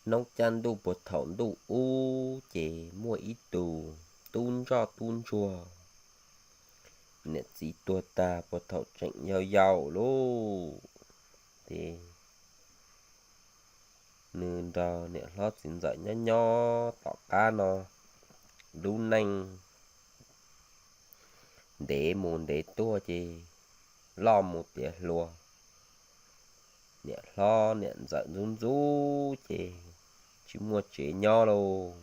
Hnub caj ntuj puag thaum ntuj ub ces muaj ib tug tub ntsoj tub ntsuag, niam txiv tuag tag puag thaum tseem yau yau lauj. Ces nws nrog niam hlob txiv ntxawm nyob nyob tom qab no, lub neej ntev mus ntev tuaj ces loj mus tiav hluas. Niam hlob niam ntxawm ntxub ntxub ces tsis muaj tsev nyob lauj,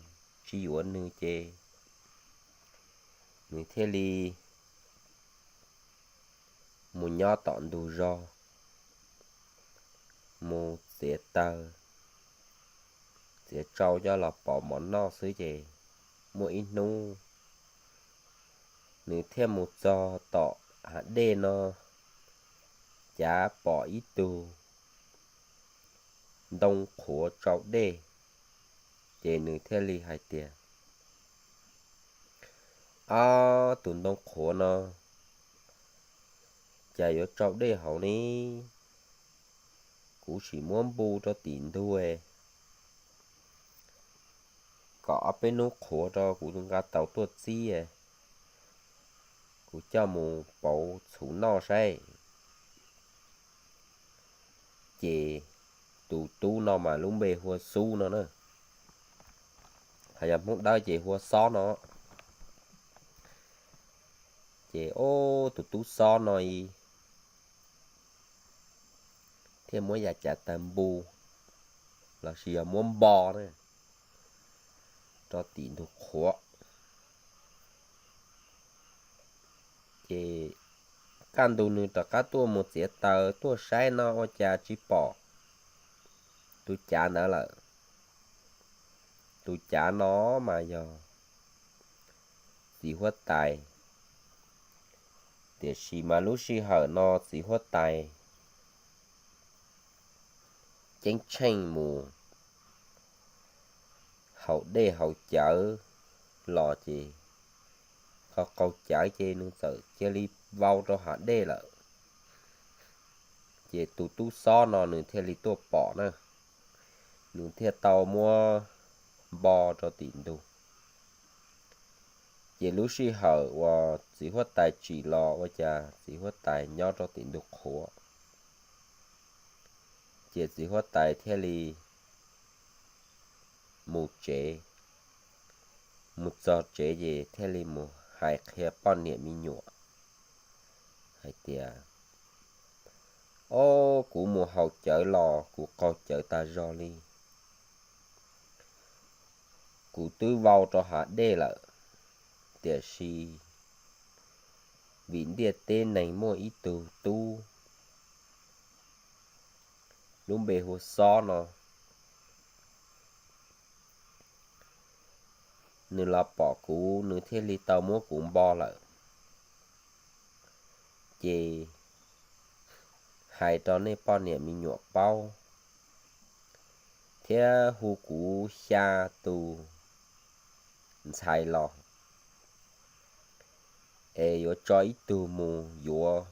tsis yuav nws ces nws thiaj li mus nyob tom ntug zos, mus txiav taws, txiav tsau coj los pov mov noj xwb ces muaj ib hnub nws thiaj mus txog tom hav dej no, cav pom ib tug ntoo qhuav tsau dej, ces nws thiaj li hais tias, Ob, tus ntoo qhuav no cas yuav tsau dej hauv ne? Kuv sim muab npu rau tim ntug kom ob peb hnub qhuav rau kuv nqa tau tuaj txib, kuv coj mus pauv txhuv noj saib. Ces tus tub no mas lub npe hu ua Xub no na, ho yog Hmoob Dawb ces hu ua Xob no. Ces ob, tus tub Xob no thiaj muab yav cav taws npu lossis yog muab npo na rau tim ntug qhuav. Ces kaj ntug nws rov qab tuaj mus txiav taws tuaj saib no ua cas tsis pom tus cav ntawd lawm. Tus cav no mas yog txiv huab tais, tiam sis mas lub sij hawm no txiv huab tais ceeb tsheej mus haus dej haus cawv los ces qaug qaug cawv ces nws txawm cia li vau rau hav dej lawm. Ces tus tub Xob no nws thiaj li tuaj pom na, nws thiaj tau muab npo rau tim ntug. Ces lub sij hawm uas txiv huab tais tsim los ua cas txiv huab tais nyob rau tim ntug qhuav. Ces txiv huab tais thiaj li mus tsev, mus txog tsev ces thiaj li mus hais qhia poj niam me nyuam hais tias, Ob, kuv mus haus cawv los kuv qaug cawv tas zog li. Kuv twb vau rau hav dej lawm, tiam sis vim ntiaj teb neeg muaj ib tug tub lub npe hu Xob no, nws los pom kuv nws thiaj li tau muab kuv npo lawm. Ces hais rau nej poj niam me nyuam paub thiab hu kuv xya tus ntxhais los es yuav tso ib tug mus yuav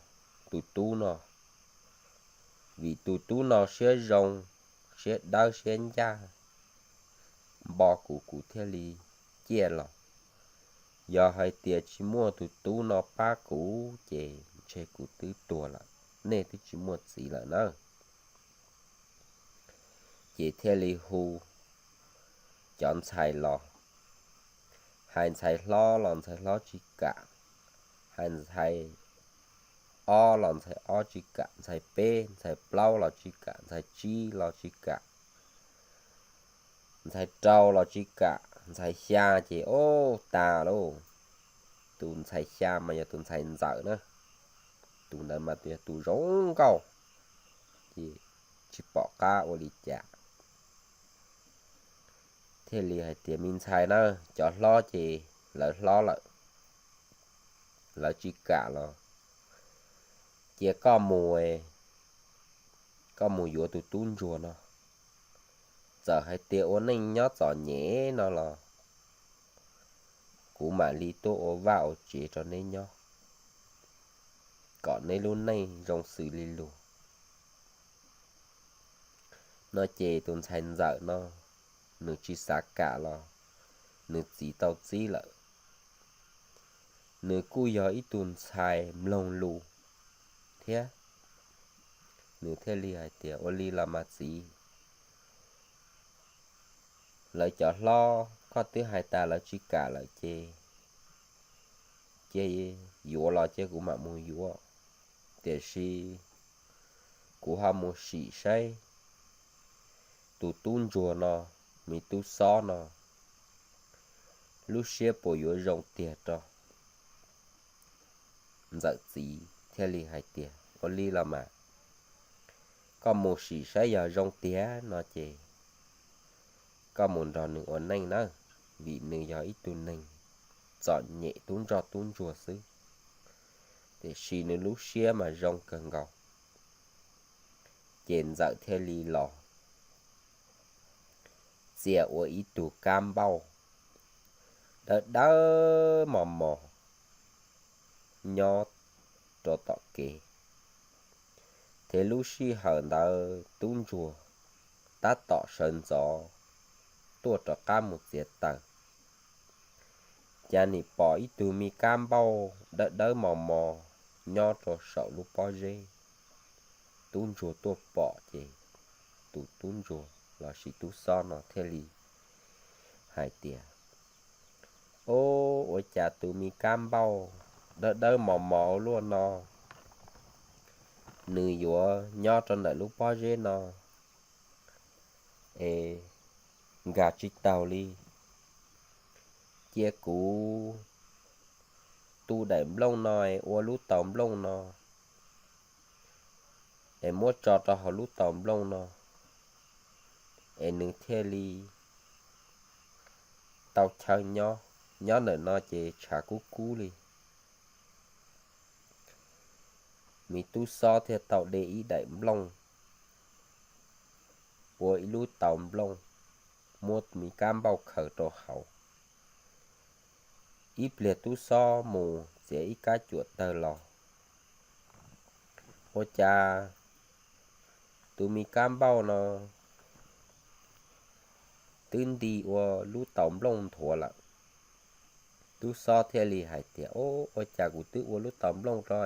tus tub no, vim tus tub no siab zoo, siab dawb siab ncaj, npo kuv kuv thiaj li ciaj los. Yog hais tias tsis muaj tus tub no pab kuv ces ntshe kuv twb tuag lawm, nej twb tsis muaj txiv lawm na. Ces thiaj li hu cov ntxhais los, hais ntxhais hlob los ntxhais hlob tsis kam, hais ntxhais ob los ntxhais ob tsis kam, ntxhais peb ntxhais plaub los tsis kam, ntxhais tsib los tsis kam, ntxhais rau los tsis kam, ntxhais xya ces ub tas lauj. Tus ntxhais xya mas yog tus ntxhais ntxawm na, tus ntawd mas yog tus zoo nkauj, ces tsis pom qab ua li cas. Thiaj li hais tias me ntxhais na, cov hlob ces lawv hlob lawm, lawv tsis kam los cia koj mus, koj mus yuav tus tub ntsuag no. Txawm hais tias ua neej nyob txom nyem no los kuv mam li tuaj ua vaj ua tsev rau neb nyob, kom neb lub neej zoo xws li luag. No ces tus ntxhais ntxawm no nws tsis xav kam los nws txiv tau txib lawm. Nws kuj yog ib tug ntxhais mloog lus thiab. Nws thiaj li hais tias, ua li los mas txiv, lawv cov hlob koj twb hais tas lawv tsis kam lawm ces cia yuav los cia kuv mam mus yuav. Tiam sis kuv ho mus sim saib tus tub ntsuag no, me tub xob no, lub siab puas yuav zoo tiag rau. Ntxawm txiv thiaj li hais tias, ua li los mas, koj mus sim saib yog zoo tiag no ces koj mus nrog nws ua neej nawb, vim nws yog ib tug neeg txom nyem tub ntsoj tub ntsuag xwb, tiam sis nws lub siab mas zoo kawg nkaus. Ces ntxawm thiaj li los txia ua ib tug kab npauj dawb dawb mos mos nyob rau tom kev. Ces lub sij hawm ntawd tub ntsuag tab tom sawv ntxov tuaj rov qab mus txiav taws, cas nim pom ib tug me kab npauj dawb dawb mos mos nyob rau saum lub pob zeb. Tub ntsuag tuaj pom ces tus tub ntsuag lossis tub xob no thiaj li hais tias, o, ua cas tus me kab npauj dawb dawb mos mos luaj no nws yuav nyob rau ntawm lub pob zeb no es nkag tsis taus li. Cia kuv tu daim nplooj no es ua lub taus nplooj no es muab tso rau hauv lub taus nplooj no es nws thiaj li tau chaw nyob. Nyob ntawm no ces tshav kub kub li. Me tub xob thiaj tau de ib daim nplooj ua ib lub taus nplooj, muab me kab npauj khaws rau hauv. Ib pliag tub xob mus txiav ib kab cuam tawg los, ua cas tus me kab npauj no twb nti ua lub taus nplooj nthuav lawm. Tub xob thiaj li hais tias, o, ua cas kuv twb ua lub taus nplooj rau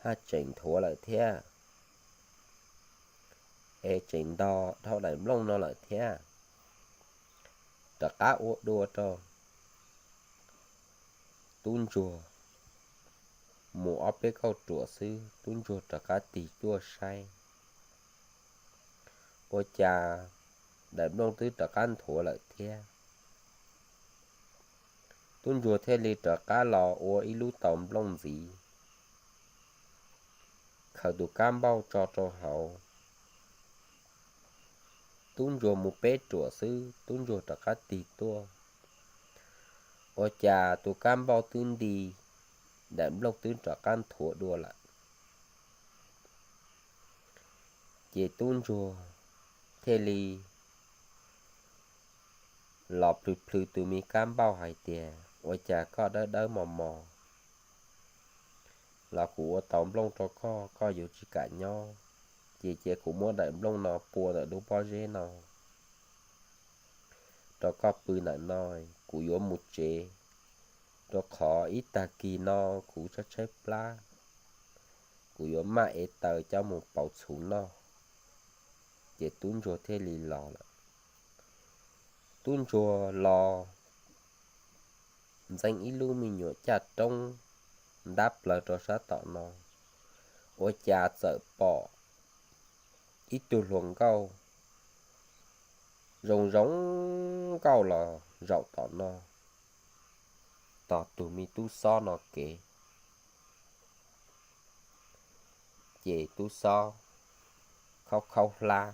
haj tseem nthuav lawm thiab, es tseem ntog dhau daim nplooj no lawm thiab. Rov qab ua dua rau. Tub ntsuag mus ob peb kauj ruam xwb, tub ntsuag rov qab tig tuaj saib, ua cas daim nplooj twb rov qab nthuav lawm thiab. Tub ntsuag thiaj li rov qab los ua ib lub taus nplooj ntxiv, khaws tus kab npauj tso rau hauv. Tub ntsuag mus peb ruam xwb, tub ntsuag rov qab tig tuaj, ua cas tus kab npauj twb nti, daim nplooj twb rov qab nthuav dua lawm. Ces tub ntsuag thiaj li los plhws plhws tus me kab npauj hais tias, ua cas koj dawb dawb mos mos los kuv ua taus nplooj rau koj, koj yuav tsis kam nyob, ces cia kuv muab daim nplooj no pua ntawm lub pob zeb no rau koj pw ntawm no, kuv yuav mus tsev, rau qhov ib tag kis no kuv tshaib tshaib plab, kuv yuav maj ev taws coj mus pauv txhuv noj. Ces tub ntsuag thiaj li los lawm. Tub ntsuag los ntxeev ib lub me nyuam caj roob ntab plaws rau sab tom no, ua cas txawm pom ib tug hluas nkauj zoo zoo nkauj los zaum tom no, tos tus me tub xob no kev. Ces tub xob khaub khaub hlab,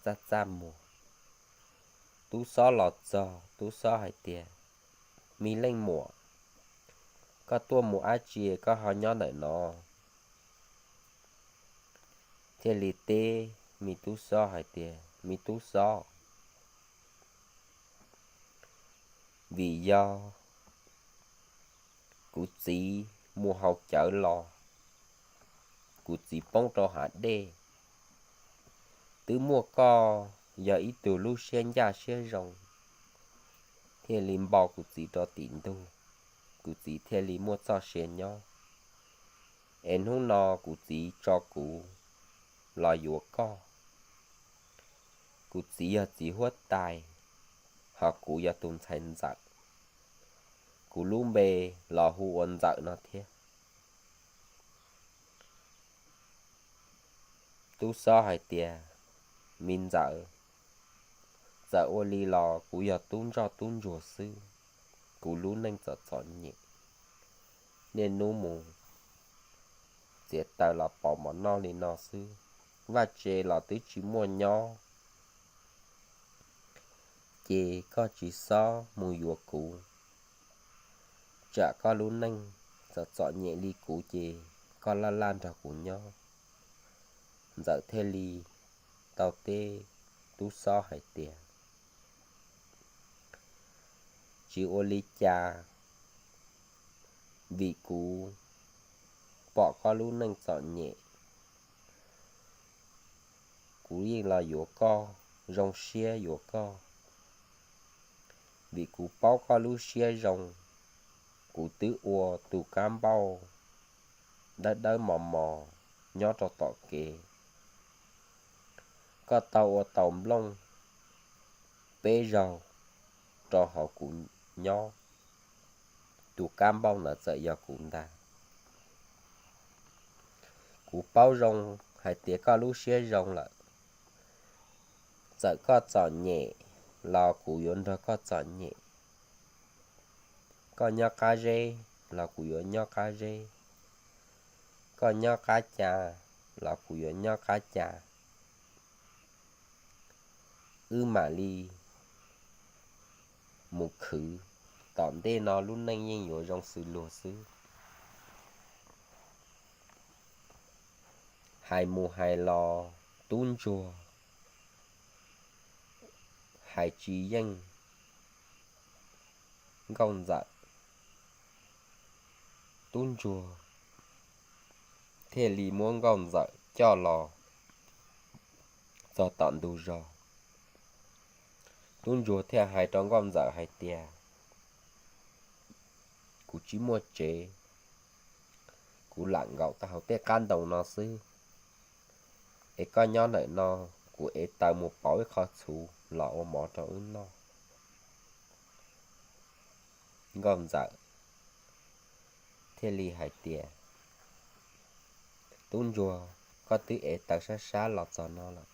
txaj txaj muag. Tub xob los txog, tub xob hais tias, me leej muam, koj tuaj mus dab tsi koj ho nyob ntawm no? Thiaj li teb me tub xob hais tias, me tub xob, vim yog kuv txiv mus haus cawv los, kuv txiv poob rau hav dej, twb muaj koj yog ib tug lub siab ncaj siab zoo, thiaj li npo kuv txiv rau tim ntug, kuv txiv thiaj li muaj txoj sia nyob. Es hnub no kuv txiv tso kuv los yuav koj. Kuv txiv yog txiv huab tais, hos kuv yog tus ntxhais ntxawm. Kuv lub npe los hu ua Ntxawm no thiab. Tub Xob hais tias, Me ntxawm, txawm ua li los kuv yog tub ntsoj tub ntsuag xwb, kuv lub neej txom txom nyem. Niaj hnub mus txiav taws los pauv mov noj li no xwb, vaj tse los twb tsis muaj nyob. Ces koj tsis txhob mus yuav kuv, tsam koj lub neej txom txom nyem li kuv ces koj laj laj nrog kuv nyob. Ntxawm thiaj li tau teb Tub Xob hais tias, Tsis ua li cas, vim kuv pom koj lub neej txom nyem, kuv yeej los yuav koj, zoo siab yuav koj. Vim kuv paub koj lub siab zoo, kuv twb ua tus kab npauj dawb dawb mos mos nyob rau tom kev. Koj tau ua tau nplooj peb zaug rau hauv kuv nyob, tus kab npauj ntawd txawm yog kuv ntag. Kuv paub zoo hais tias koj lub siab zoo lawm, txawm koj txom nyem los kuv yuav nrog koj txom nyem. Koj nyob qab zeb los kuv yuav nyob qab zeb, koj nyob qab ca los kuv yuav nyob qab ca. Wb mam li mus khwv, tom ntej no lub neej yeej yuav zoo xws luag xwb. Hais mus hais los tub ntsuag hais tsis yeej nkauj ntxawm. Tub ntsuag thiaj li muab nkauj ntxawm coj los txog tom ntug zos. Tub ntsuag thiaj hais rau nkauj ntxawm hais tias, Kuv tsis muaj tsev, kuv lam nkaum tau hauv tej qab ntoo no xwb, es koj nyob ntawm no, kuv ev taws mus pauv ib qho txhuv los ua mov rau wb noj. Nkauj ntxawm thiaj li hais tias, Tub ntsuag, koj twb ev taws sab sab los txog no lawm,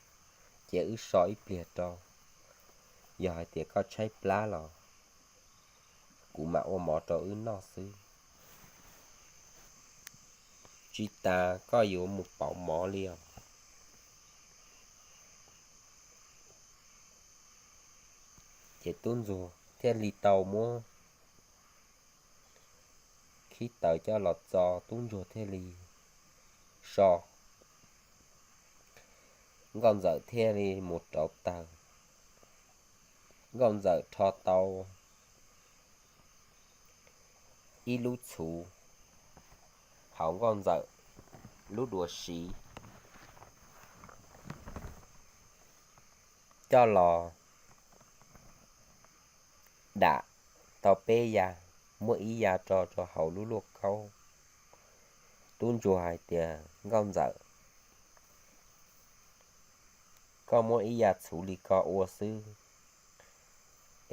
ces wb so ib pliag rau. Yog hais tias koj tshaib plab los kuv mam ua mov rau wb noj xwb. Tsis tas koj yuav mus pauv mov li os. Ces tub ntsuag thiaj li tau muab khib taws coj los txo, tub ntsuag thiaj li so. Nkauj ntxawm thiaj li mus rauv taws. Nkauj ntxawm rho tau ib lub txhuv hauv nkauj ntxawm lub duav siv coj los dam tau peb ya, muab ib ya tso rau hauv lub luaj kaub. Tub ntsuag hais tias, Nkauj ntxawm, koj muab ib ya txhuv li ko ua xwb,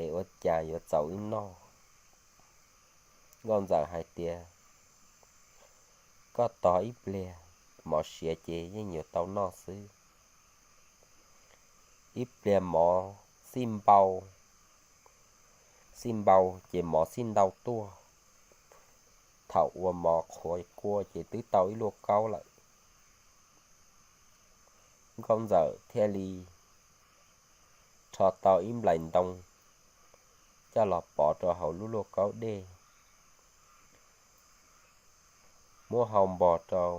es ua cas yuav txaus wb noj? Nkauj ntxawm hais tias, Koj tos ib pliag, mov siav ces yeej yuav tau noj xwb. Ib pliag mov xij npau, xij npau ces mov xij ntau tuaj. Thaum uas mov qhuav kua ces twb tau ib luaj kaub lawm. Nkauj ntxawm thiaj li rho tau ib nplais ntoo coj los pov rau hauv lub luaj kaub dej, muab hau npog rau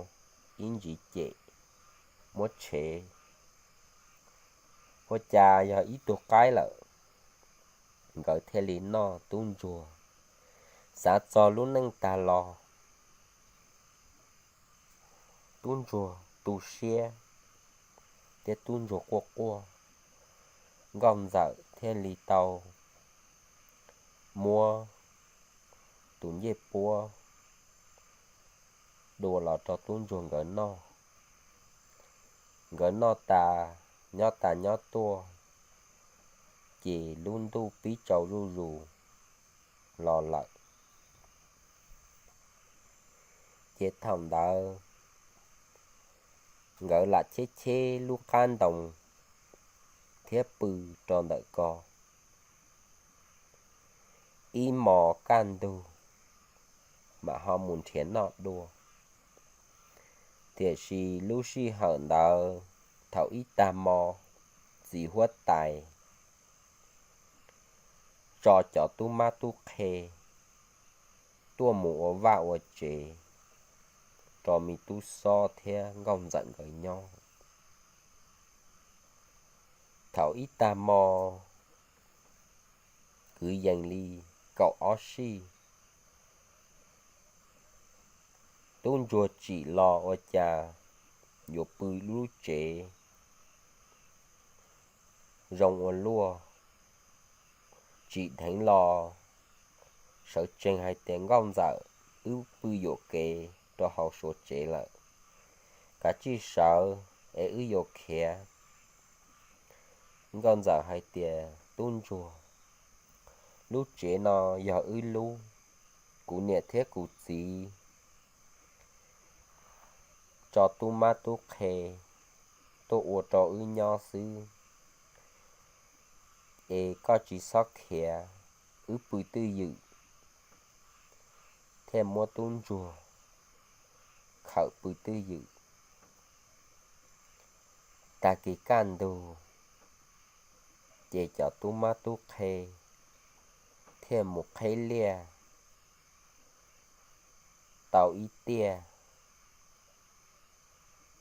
ib ntsis cem, muab tshev, ua cas yog ib tug qaib lawm. Nkawd thiaj li noj tub ntsuag, xav txog lub neej tag los, tub ntsuag tu siab thiab tub ntsuag quaj quaj. Nkauj Ntxawm thiaj li tau muab tus ncej puab dua los rau tub ntsuag nkawd noj. Nkawd noj tas, nyob tas nyob tuaj, ces lub ntuj pib tsaus zuj zus los lawm. Ces thaum ntawd nkawd lam cheb cheb lub qab ntoo thiab pw rau ntawm ko. Ib hmos kaj ntug mam ho mus nrhiav noj dua. Tiam sis lub sij hawm ntawd thaum ib tag hmo, txiv huab tais tso cov tub mab tub qhe tuaj mus ua vaj ua tsev rau me tub Xob thiab Nkauj Ntxawm nkawd nyob. Thaum ib tag hmo kwv yees li kaum ob sij, tub ntsuag tsim los ua cas yuav pw lub tsev zoo ua luaj. Tsim dheev los sawv tsees hais tias, Nkauj Ntxawm, wb pw yuam kev rau hauv suav tsev lawm, kav tsij sawv es wb yuav khiav. Nkauj Ntxawm hais tias, Tub ntsuag, lub tsev no yog wb lub, kuv niam thiab kuv txiv tso tub mab tub qhe tuaj ua rau wb nyob xwb, es koj tsis txhob khiav, wb pw twj ywm. Thiaj muab tub ntsuag khawm pw twj ywm. Tag kis kaj ntug, ces cov tub mab tub qhe thiaj mus qheb liaj tau ib tiaj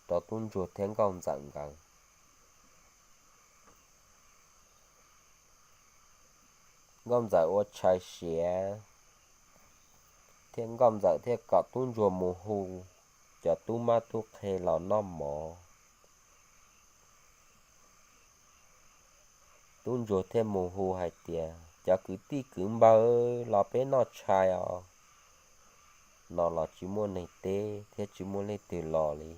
rau tub ntsuag thiab Nkauj Ntxawm nkawd. Nkauj Ntxawm ua tshais siav, thiab Nkauj Ntxawm thiaj kom tub ntsuag mus hu cov tub mab tub qhe los noj mov. Tub ntsuag thiaj mus hu hais tias, Cov kwv tij kwv npawg, los peb noj tshais os, no los tsis muaj neeg teb thiab tsis muaj leej twg los li.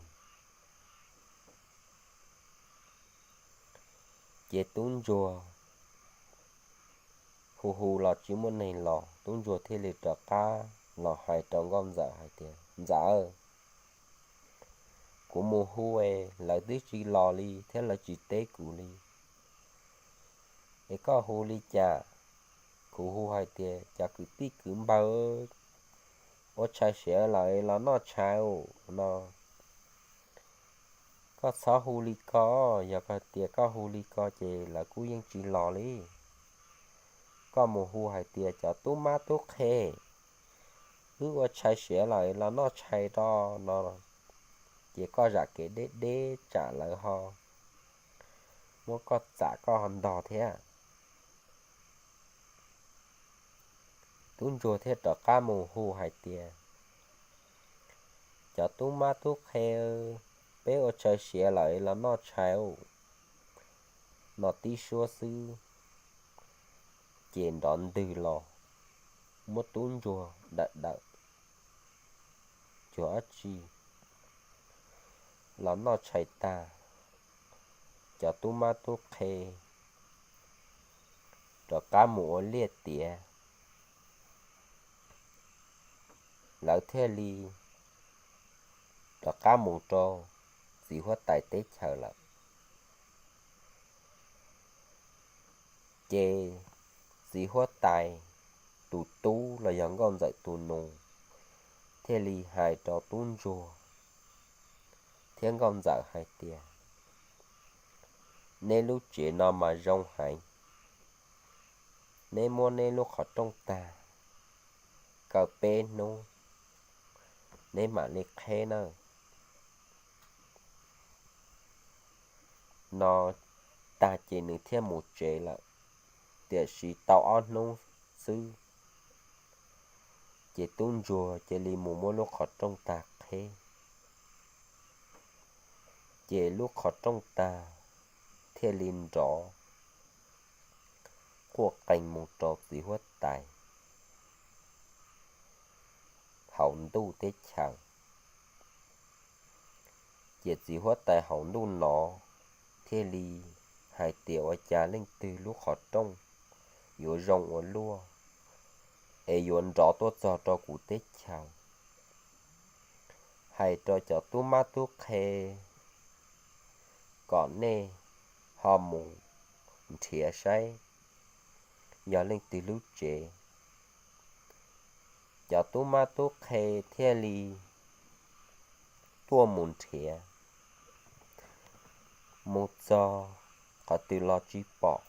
Ces tub ntsuag hu hu los tsis muaj neeg los, tub ntsuag thiaj li rov qab los hais rau Nkauj Ntxawm hais tias, Ntxawm, kuv mus hu es lawv twb tsis los li thiab lawv tsis teb kuv li. Es koj hu li cas? Kuv hu hais tias, Cov kwv tij kwv npawg, ua tshais siav lawm, los noj tshais no. Koj txhob hu li ko, yog koj tias koj hu li ko ces lawv kuj yeej tsis los li. Koj mus hu hais tias, Cov tub mab tub qhe, wb ua tshais siav lawm, los noj tshais ro no, ces koj zam kev deb deb tsam lawv ho muab koj txam koj ho ntog thiab. Tub ntsuag thiaj rov qab mus hu hais tias, Cov tub mab tub qhe, peb ua tshais siav lawm, los noj tshais, no tib suab xwb, ces nrov ntwg los muab tub ntsuag dawm dawm cuag ob tsi. Los noj tshais tag, cov tub mab tub qhe rov qab mus ua liaj tiav, lawv thiaj li rov qab mus rau txiv huab tais teb chaws lawm. Ces txiv huab tais tus tub los yog nkauj ntxawm tus nus thiaj li hais rau tub ntsuag thiab nkauj ntxawm hais tias, Neb lub tsev no mas zoo heev, neb muab neb lub qhov rooj tag kaw peb hnub, neb mam li qheb nawb. No tag ces nws thiaj mus tsev lawm, tiam sis tau ob hnub xwb ces tub ntsuag cia li mus muab lub qhov rooj tag qheb, ces lub qhov rooj tag thiaj li nrov quaj qees mus rau txiv huab tais hauv ntuj teb chaws. Ces txiv huab tais hauv ntuj no thiaj li hais tias, ua cas leej twg lub qhov rooj yuav zoo ua luaj es yuav nrov tuaj txog rau kuv teb chaws? Hais rau cov tub mab tub qhe kom nej ho mus nrhiav saib yog leej twg lub tsev. Cov tub mab tub qhe thiaj li tuaj mus nrhiav, mus txog qhov twg los tsis pom,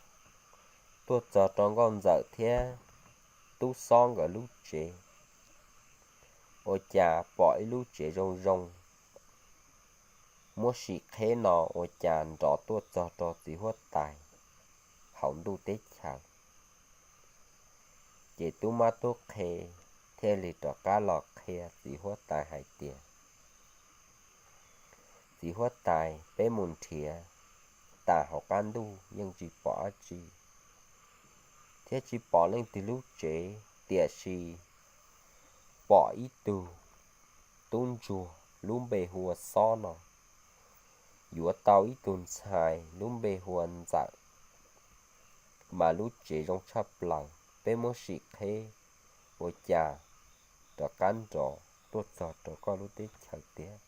tuaj txog rau nkauj ntxawm thiab tub xob nkawd lub tsev, ua cas pom ib lub tsev zoo zoo, muab sim qheb no ua cas nrov tuaj txog rau txiv huab tais hauv ntuj teb chaws. Ces tub mab tub qhe thiaj li rov qab los qhia txiv huab tais hais tias, txiv huab tais, peb mus nrhiav tas hauv qab ntuj yeej tsis pom dab tsi, thiab tsis pom leej twg lub tsev, tiam sis pom ib tug tub ntsuag lub npe hu ua Xob no yuav tau ib tug ntxhais lub npe hu ua Ntxawm, mas lub tsev zoo tshaj plaws, peb muab sim qheb ua cas rov qab nrov tuaj txog rau koj lub teb chaws tiag.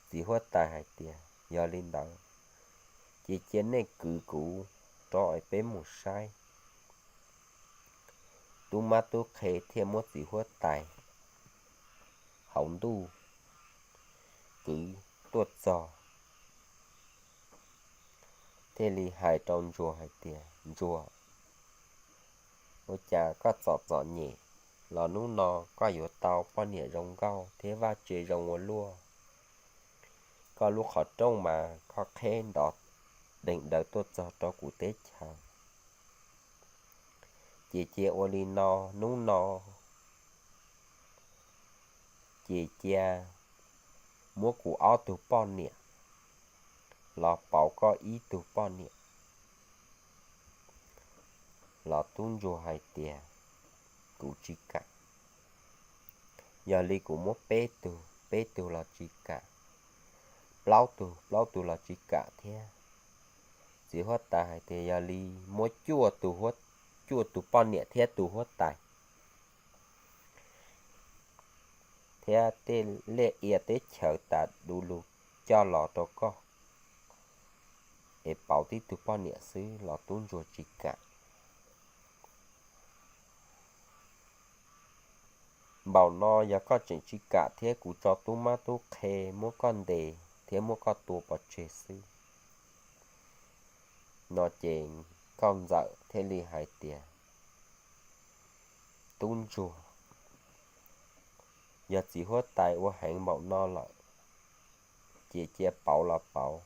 Txiv huab tais hais tias, yog li ntawd ces cia nej kwv kuv rau es peb mus saib. Tub mab tub qhe thiaj muab txiv huab tais hauv ntuj kwv tuaj txog, thiaj li hais rau ntsuag hais tias, ntsuag, ua cas koj txom txom nyem los hnub no koj yuav tau poj niam zoo nkauj thiab vaj tse zoo ua luaj, koj lub qhov rooj mas koj qheb nrov deeg daws tuaj txog rau kuv teb chaws. Ces cia ua li no, hnub no ces cia muab kuv ob tug poj niam los pauv koj ib tug poj niam. Los tub ntsuag hais tias, kuv tsis kam. Yog li kuv muab peb tug, peb tug los tsis kam, plaub tug, plaub tug los tsis kam thiab. Txiv huab tais hais tias, yog li muab cuaj tus, cuaj tus poj niam thiab tus huab tais thiab tej liaj ia teb chaws tas du lug coj los rau koj es pauv tib tug poj niam xwb los tub ntsuag tsis kam. Npaum no yog koj tseem tsis kam thiab kuv tso tub mab tub qhe muab koj ntes thiab muab koj tua pov tseg xwb. No ces nkauj ntxawm thiaj li hais tias, tub ntsuag, yog txiv huab tais ua heev npaum no lawm ces cia pauv los pauv.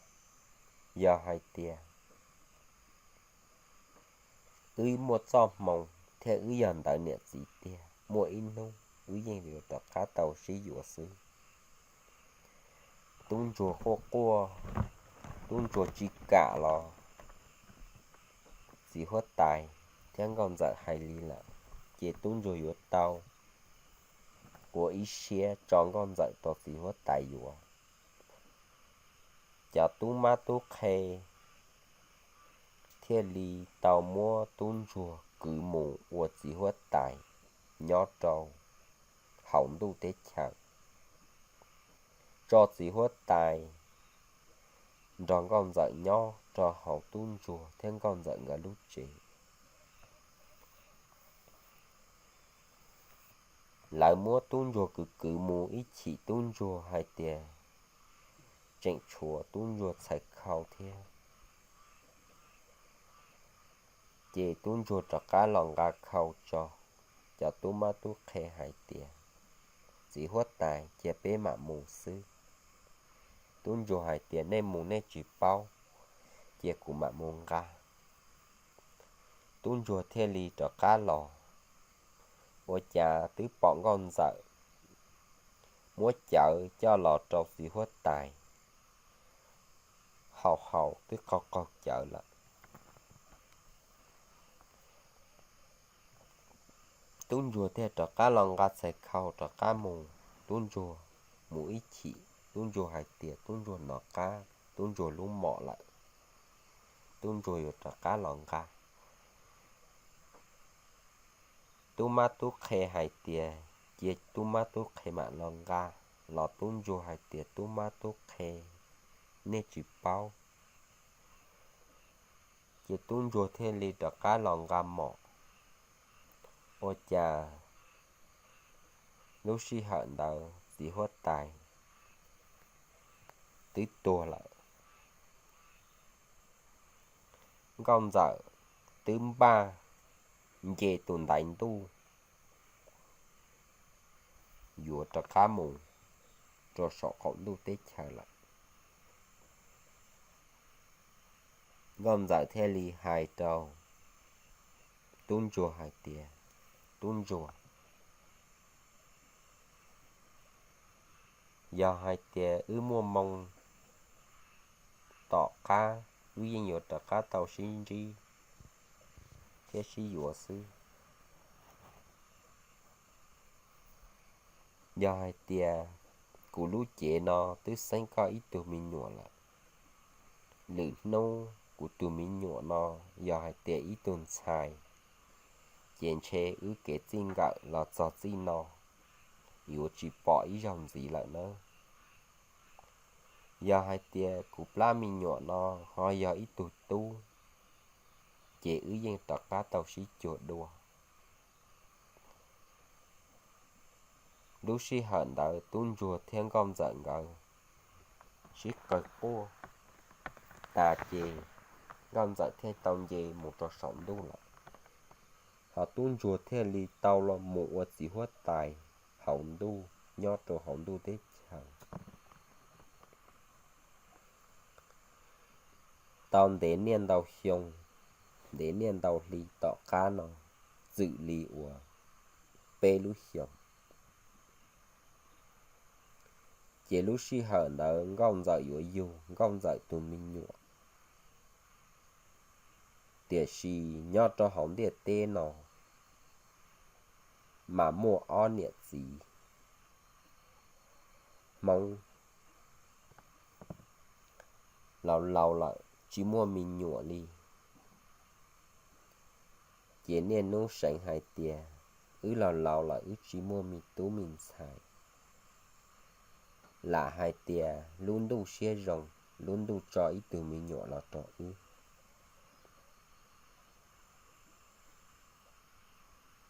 Yog hais tias wb muaj txoj hmoo thiab wb yog ntawv niam txiv tiag, muaj ib hnub wb yeej yuav rov qab tau sib yuav xwb. Tub ntsuag quaj quaj, tub ntsuag tsis kam los txiv huab tais thiab nkauj ntxawm hais li lawm, ces tub ntsuag yuav tau ua ib siab tso nkauj ntxawm rau txiv huab tais yuav. Cov tub mab tub qhe thiaj li tau muab tub ntsuag kwv mus ua txiv huab tais nyob rau hauv ntuj teb chaws, tso txiv huab tais nrog nkauj ntxawm nyob rau hauv tub ntsuag thiab nkauj ntxawm nkawd lub tsev. Lawv muab tub ntsuag kwv kwv mus ib chim tub ntsuag hais tias tseem tshuav tub ntsuag txhais khau thiab, ces tub ntsuag rov qab los nqa khau tso. Cov tub mab tub qhe hais tias, txiv huab tais, cia peb mam mus xwb. Tub ntsuag hais tias, nej mus nej tsis paub, cia kuv mam mus nqa. Tub ntsuag thiaj li rov qab los, ua cas twb pom nkauj ntxawm muab cawv coj los rau txiv huab tais haus haus twb qaug qaug cawv lawm. tub ntsuag thiaj rov qab los nqa txhais khau rov qab mus. Tub ntsuag mus ib chim, tub ntsuag hais tias tub ntsuag nov qab, tub ntsuag lub mom lawm, tub ntsuag yuav rov qab los nqa. Tub mab tub qhe hais tias cia tub mab tub qhe mam los nqa, los tub ntsuag hais tias tub mab tub qhe, nej tsis paub. Ces tub ntsuag thiaj li rov qab los nqa mom. Ua cas lub sij hawm ntawd txiv huab tais twb tuag lawm. Nkauj ntxawm twb npaj nce tus ntaiv ntuj yuav rov qab mus rau saum qaum ntuj teb chaws lawm. Nkauj ntxawm thiaj li hais rau tub ntsuag hais tias, tub ntsuag, yog hais tias wb muaj moo tom qab, wb yeej yuav rov qab tau sib ntsib thiab sib yuav xwb. Yog hais tias kuv lub cev no twb xeeb koj ib tug me nyuam lawm, lwm hnub kuv tus me nyuam no yog hais tias ib tug ntxhais, ces ntshe wb kev txij nkawm los txog txij no yuav tsis pom ib zaug ntxiv lawm nawb. Yog hais tias kuv plab me nyuam no ho yog ib tug tub, ces wb yeej rov qab tau sib cuag dua. Lub sij hawm ntawd tub ntsuag thiab nkauj ntxawm nkawd sib qawg quaj tas ces nkauj ntxawm thiaj tau nce mus rau saum ntuj lawm. Ho tub ntsuag thiaj li tau los mus ua txiv huab tais hauv ntuj nyob rau hauv ntuj teb chaws. Tau ntev niaj ntau xyoo, ntev niaj ntau hli tom qab no, txwm li uas peb lub xyoos, ces lub sij hawm ntawd nkauj ntxawm yuav yug nkauj ntxawm tus me nyuam. Tiam sis nyob rau hauv ntiaj teb no mas muaj ob niam txiv Hmoob laus laus lawm tsis muaj me nyuam li. Ces niaj hnub seev hais tias wb laus laus lawm wb tsis muaj me tub me ntxhais, lam hais tias lub ntuj siab zoo, lub ntuj tso ib tug me nyuam los rau wb,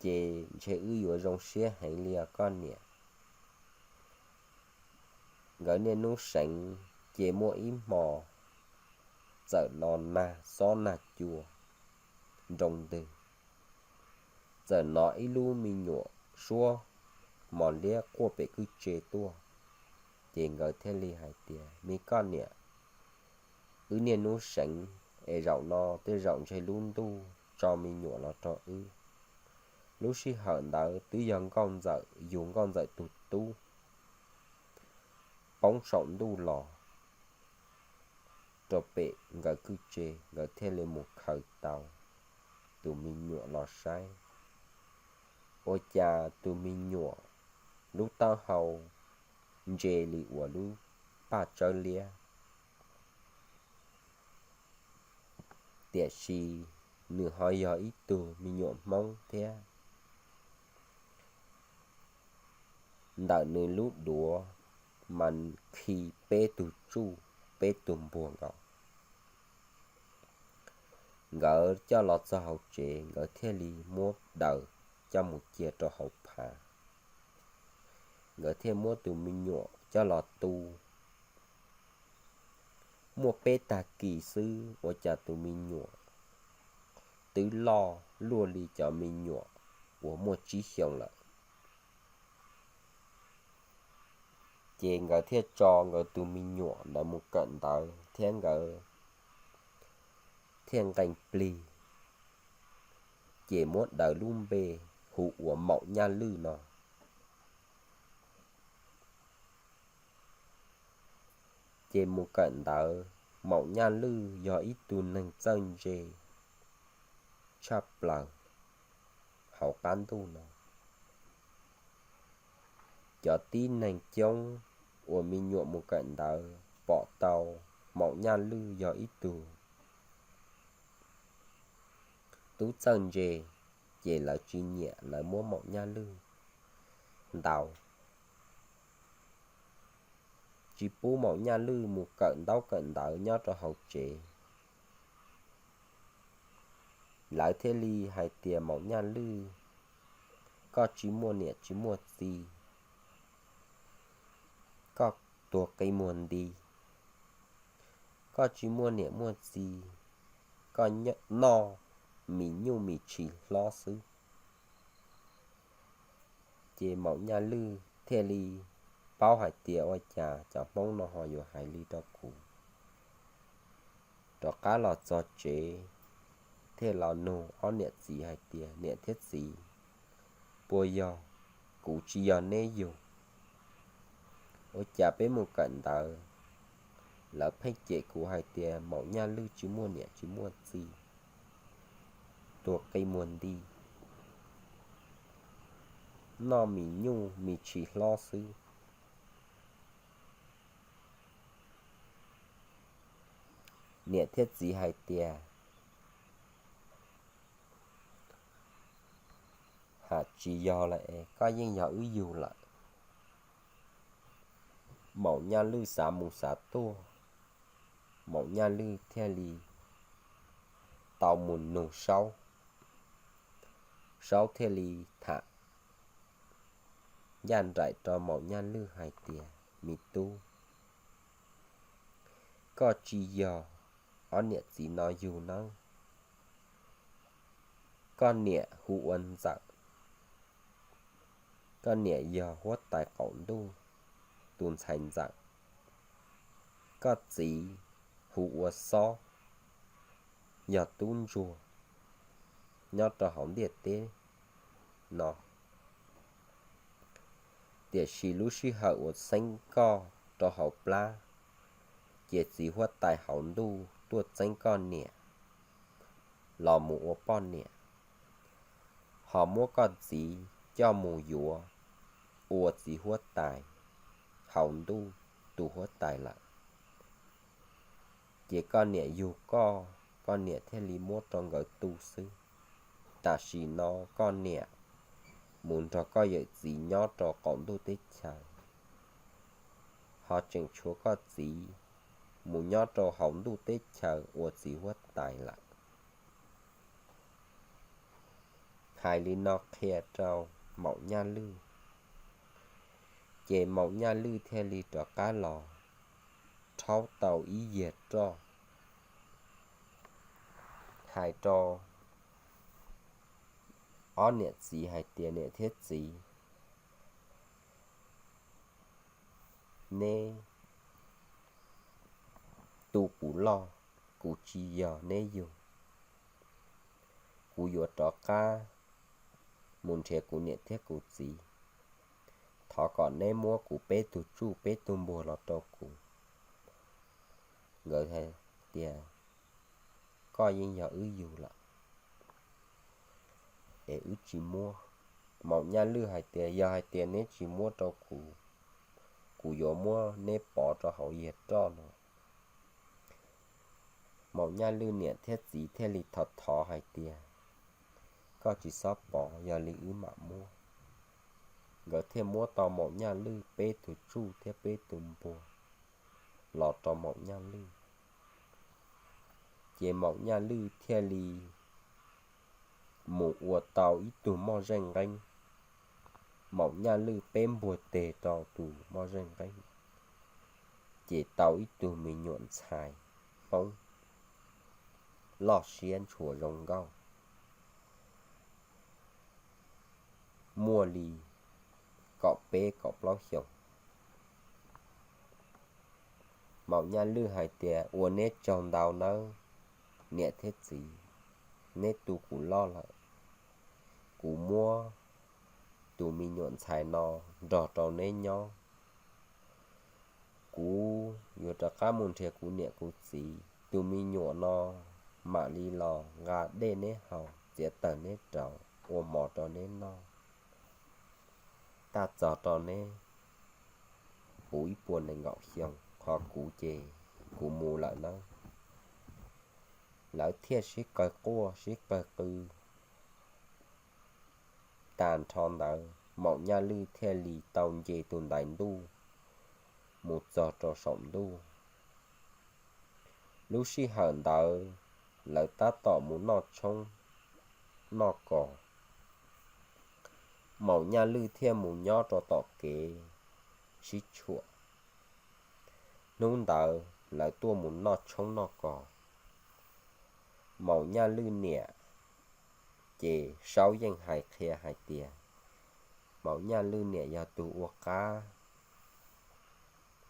ces ntshe wb yuav zoo siab heev li os koj niam. Nkawd niaj hnub seev, ces muaj ib hmo txawm los nag xob nag cua nroo ntws, txawm hnov ib lub me nyuam suab mos liab quaj pem kwj tse tuaj. Ces nkawd thiaj li hais tias, me koj niam, wb niaj hnub seev es zaum no tej zaum ntshe lub ntuj tso me nyuam los rau wb. Lub sij hawm ntawd twb yog nkauj ntxawm yug nkauj ntxawm tus tub poob saum ntuj los rau pem nkawd kwj tse, nkawd thiaj li mus khaws tau tus me nyuam los saib. Ua cas tus me nyuam lub taub hau ntse li uas lub paj tsawb liab, tiam sis nws ho yog ib tug me nyuam Hmoob thiab. Ntawm nws lub duav mas khi peb tug tsuj peb tug npuag nkaus. Nkawd coj los txog hauv tsev, nkawd thiaj li muab daws coj mus cia rau hauv phav. Nkawd thiaj muab tus me nyuam coj los tu. Muaj peb tag kis xwb ua cas tus me nyuam twb loj luaj li cov me nyuam uas muaj tsib xyoos lawm. Ces nkawd thiaj tso nkawd tus me nyuam ntawd mus kawm ntawv thiab nkawd thiaj nqee plig, ces muab daws lub npe hu ua Maum Nyaj Lwj no. Ces mus kawm ntawv, Maum Nyaj Lwj yog ib tug neeg txawj ntse tshaj plaws hauv qab ntuj no. Cov tib neeg coob uas me nyuam mus kawm ntawv pom tau Maum Nyaj Lwj yog ib tug tub txawj ntse, ces lawv tsis nyiam, lawv muab Maum Nyaj Lwj ntaus, tsis pub Maum Nyaj Lwj mus kawm ntaub kawm ntawv nyob rau hauv tsev. Lawv thiaj li hais tias, Maum Nyaj Lwj, koj tsis muaj niam tsis muaj txiv, koj tuag qi muag nti, koj tsis muaj niam muaj txiv, koj noj mis nyuj mis tshis hlob xwb. Ces Maum Nyaj Lwj thiaj li paub hais tias, ua cas cov Hmoob no ho yuav hais li rau kuv. Rov qab los txog tsev, thiaj los nug ob niam txiv hais tias, niam thiab txiv, puas yog kuv tsis yog neb yug? Ua cas peb mus kawm ntawv, lawv pheej cem kuv hais tias Maum Nyaj Lwj tsis muaj niam tsis muaj txiv, tuag qi muag nti, noj mis nyuj mis tshis hlob xwb. Niam thiab txiv hais tias, ha, tsis yog lawm es, koj yeej yog wb yug lawm. Maum Nyaj Lwj xav mus xav tuaj, Maum Nyaj Lwj thiaj li tau mus nug Saub. Saub thiaj li tham ncaj nraim rau Maum Nyaj Lwj hais tias, me tub, koj tsis yog ob niam txiv no yug nawb. Koj niam hu ua Ntxawm, koj niam yog huab tais qaum ntuj tus ntxhais ntxawm. Koj txiv hu ua Xob, yog tub ntsuag nyob rau hauv ntiaj teb no. Tiam sis lub sij hawm uas txeeb koj rau hauv plab, ces txiv huab tais hauv ntuj tuaj txeeb koj niam los mus ua poj niam, ho muab koj txiv coj mus yuav ua txiv huab tais hauv ntuj tus huab tais lawm. Ces koj niam yug koj, koj niam thiaj li muab rau nkawd tu xwb. Tam sim no koj niam mus nrog koj yawm txiv nyob rau qaum ntuj teb chaws, ho tseem tshuav koj txiv mus nyob rau hauv ntuj teb chaws ua txiv huab tais lawm. Hais li no qhia rau Maum Nyaj Lwj, ces Maum Nyaj Lwj thiaj li rov qab los rhaub tau ib yiag roj, hais rau ob niam txiv hais tias, niam thiab txiv, neb tu kuv loj, kuv tsis yog neb yug. Kuv yuav rov qab mus nrhiav kuv niam thiab kuv txiv. Thov kom neb muab kuv peb tug tsuj peb tug npuag los rau kuv. Nkawd hais tias, koj yeej yog wb yug lawm es wb tsis muab. Maum Nyaj Lwj hais tias, yog hais tias neb tsis muab rau kuv, kuv yuav muab neb pov rau hauv yiag roj no. Maum Nyaj Lwj niam thiab txiv thiaj li thov thov hais tias, koj tsis txhob pov, yog li wb mam muab. Nkawd thiaj muab tau Maum Nyaj Lwj peb tug tsuj thiab peb tug npuag los rau Maum Nyaj Lwj. Ces Maum Nyaj Lwj thiaj li mus ua tau ib tug moj zeej nqeeb. Maum Nyaj Lwj peb npuag teg rau tus moj zeej nqeeb, ces tau ib tug me nyuam ntxhais Hmoob loj siab ntshua zoo nkauj, muaj li kaum peb kaum plaub xyoos. Maum Nyaj Lwj hais tias, ua neb tsaug ntau nawb niam thiab txiv, neb tu kuv loj lawm, kuv muab tus me nyuam ntxhais no nrog rau neb nyob. Kuv yuav rov qab mus nrhiav kuv niam kuv txiv, tus me nyuam no mam li los nqa dej neb haus, txiav taws neb rauv, ua mov rau neb noj. Tag txog rau neb puv ib puas nees nkaum xyoo, ho kuv ces kuv mus lawm nawb. Lawv thiaj sib qawg quaj sib qawg qw tag nrho ntawd, Maum Nyaj Lwj thiaj li tau nce tus ntaiv ntuj mus txog rau saum ntuj. Lub sij hawm ntawd lawv tab tom mus noj tshoob noj kos. Maum Nyaj Lwj thiaj mus nyob rau tom kev sib tshuam. Hnub ntawd lawv tuaj mus noj tshoob noj kos. Maum Nyaj Lwj niam ces Saub yeej hais qhia hais tias Maum Nyaj Lwj niam yog tus ua qab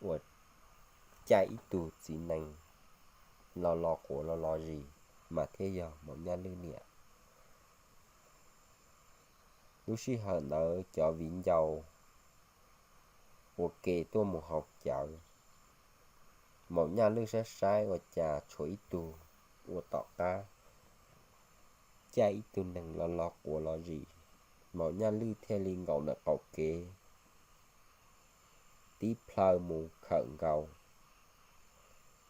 uas caij ib tug txiv nees los los quav los los zis mas thiaj yog Maum Nyaj Lwj niam. Lub sij hawm ntawd cov viv ncaus ua ke tuaj mus haus cawv. Maum Nyaj Lwj saib saib ua cas tshuav ib tug ua tom qab caij ib tug nees los los quav los zis. Maum Nyaj Lwj thiaj li nkaum ntawm qaum kev tib plhaw mus khawm nkaus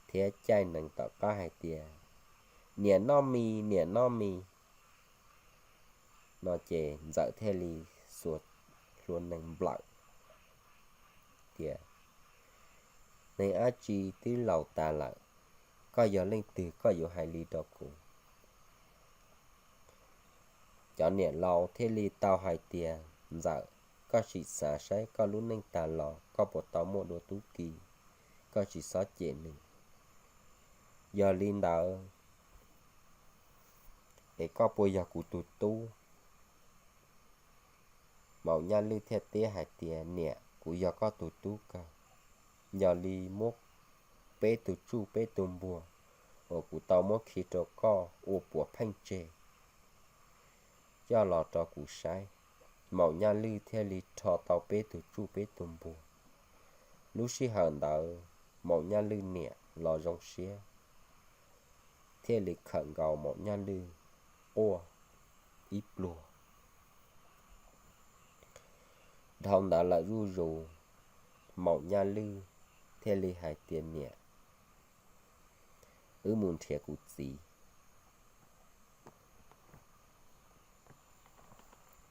thiab caij nees tom qab hais tias, Niam noj mis, niam noj mis. No ces Ntxawm thiaj li xuas hlua nees nplawm tias, Neeg dab tsi twb laus tas lawm, koj yog leej twg koj yuav hais li rau kuv? Cov niam laus thiaj li tau hais tias, Ntxawm, koj sim xav saib koj lub neej tag los koj puas tau muaj dua tub ki, koj tsis txhob cem nws. Yog li ntawd es koj puas yog kuv tus tub? Maum Nyaj Lwj thiaj teb hais tias, Niam, kuv yog koj tus tub kawg. Yog li muab peb tug tsuj peb tug npuag uas kuv tau muab khi rau koj ua puav pheej tseg coj los rau kuv saib. Maum Nyaj Lwj thiaj li rho tau peb tug tsuj peb tug npuag. Lub sij hawm ntawd Maum Nyaj Lwj niam los zoo siab thiaj li khawm nkaus Maum Nyaj Lwj quaj ib pluag. Dhau ntawd lawm zuj zus, Maum Nyaj Lwj thiaj li hais tias, Niam, wb mus nrhiav kuv txiv.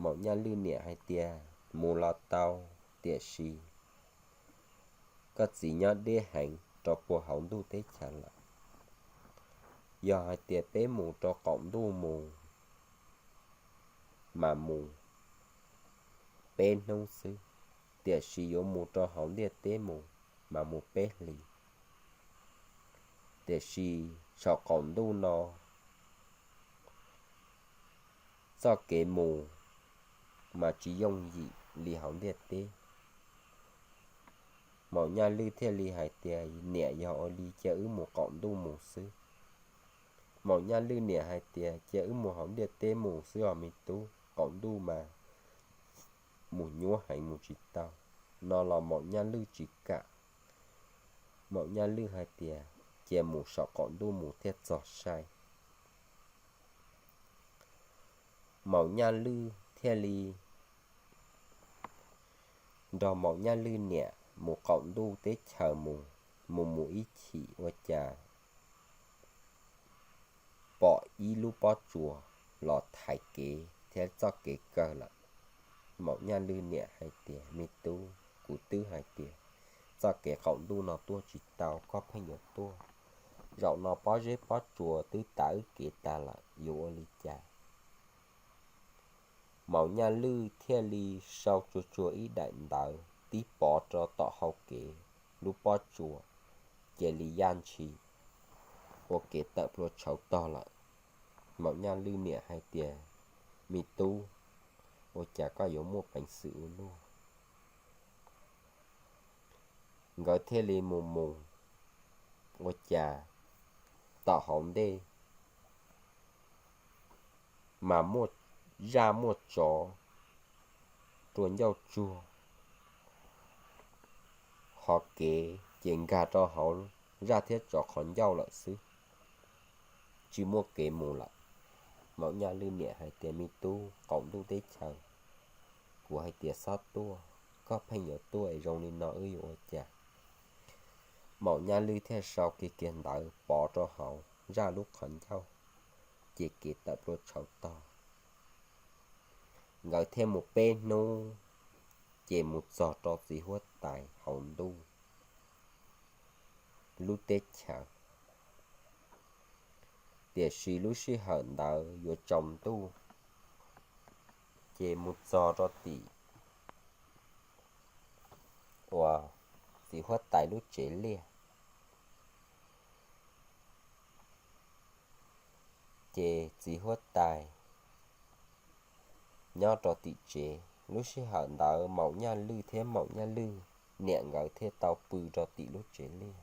Maum Nyaj Lwj niam hais tias, Mus los tau, tiam sis koj txiv nyob deb heev rau puag hauv ntuj teb chaws lawm. Yog hais tias peb mus rau qaum ntuj mus mas mus peb hnub xwb, tiam sis yuav mus rau hauv ntiaj teb mus mas mus peb hlis. Tiam sis saum qaum ntuj no txoj kev mus mas tsis yooj yim li hauv ntiaj teb. Maum Nyaj Lwj thiaj li hais tias, Niam, yog ua li cia wb mus qaum ntuj mus xwb. Maum Nyaj Lwj niam hais tias, Cia wb mus hauv ntiaj teb mus xwb os me tub, qaum ntuj mas mus nyuab heev mus tsis tau. No los Maum Nyaj Lwj tsis kam. Maum Nyaj Lwj hais tias, Cia mus saum qaum ntuj mus thiaj txog sai. Maum Nyaj Lwj thiaj li nrog Maum Nyaj Lwj niam mus qaum ntuj teb chaws mus, mus mus ib chim ua cas pom ib lub pob tsuas los thaiv kev thiab txoj kev kawg lawm. Maum Nyaj Lwj niam hais tias, Me tub, kuv twb hais tias txoj kev qaum ntuj no tuaj tsis tau, koj pheej yuav tuaj. Zaum no pob zeb pob tsuas twb tav wb kev tag lawm, yuav ua li cas? Maum Nyaj Lwj thiaj li sau tsuag tsuag ib daim ntawv tib pov rau tom hau kev, lub pob tsuas cia li yaj ntshis ua kev tawm plua tshauv tog lawm. Maum Nyaj Lwj niam hais tias, Me tub, ua cas koj yuav muaj peev xwm ua luaj? Nkawd thiaj li mus mus, ua cas tom hauv ntej mas muaj zaj muaj tsov rua ncauj tsuag, hos kev ces nkag rau hauv zaj thiab tsov qhov ncauj lawm xwb, tsis muaj kev mus lawm. Maum Nyaj Lwj niam hais tias, Me tub, qaum ntuj teb chaws, kuv hais tias txhob tuaj, koj pheej yuav tuaj es zoo li no wb yuav ua cas? Maum Nyaj Lwj thiaj sau kiag kiag ntawv pov rau hauv zaj lub qhov ncauj, ces kev tawm plua tshauv tog. Nkawd thiaj mus peb hnub, ces mus txog rau txiv huab tais hauv ntuj lub teb chaws. Tiam sis lub sij hawm ntawd yuav tsaus ntuj, ces mus txog rau tim uas txiv huab tais lub tsev liaj. Ces txiv huab tais nyob rau tim tsev. Lub sij hawm ntawd Maum Nyaj Lwj thiab Maum Nyaj Lwj niam nkawd thiaj tau pw rau tim lub tsev liaj.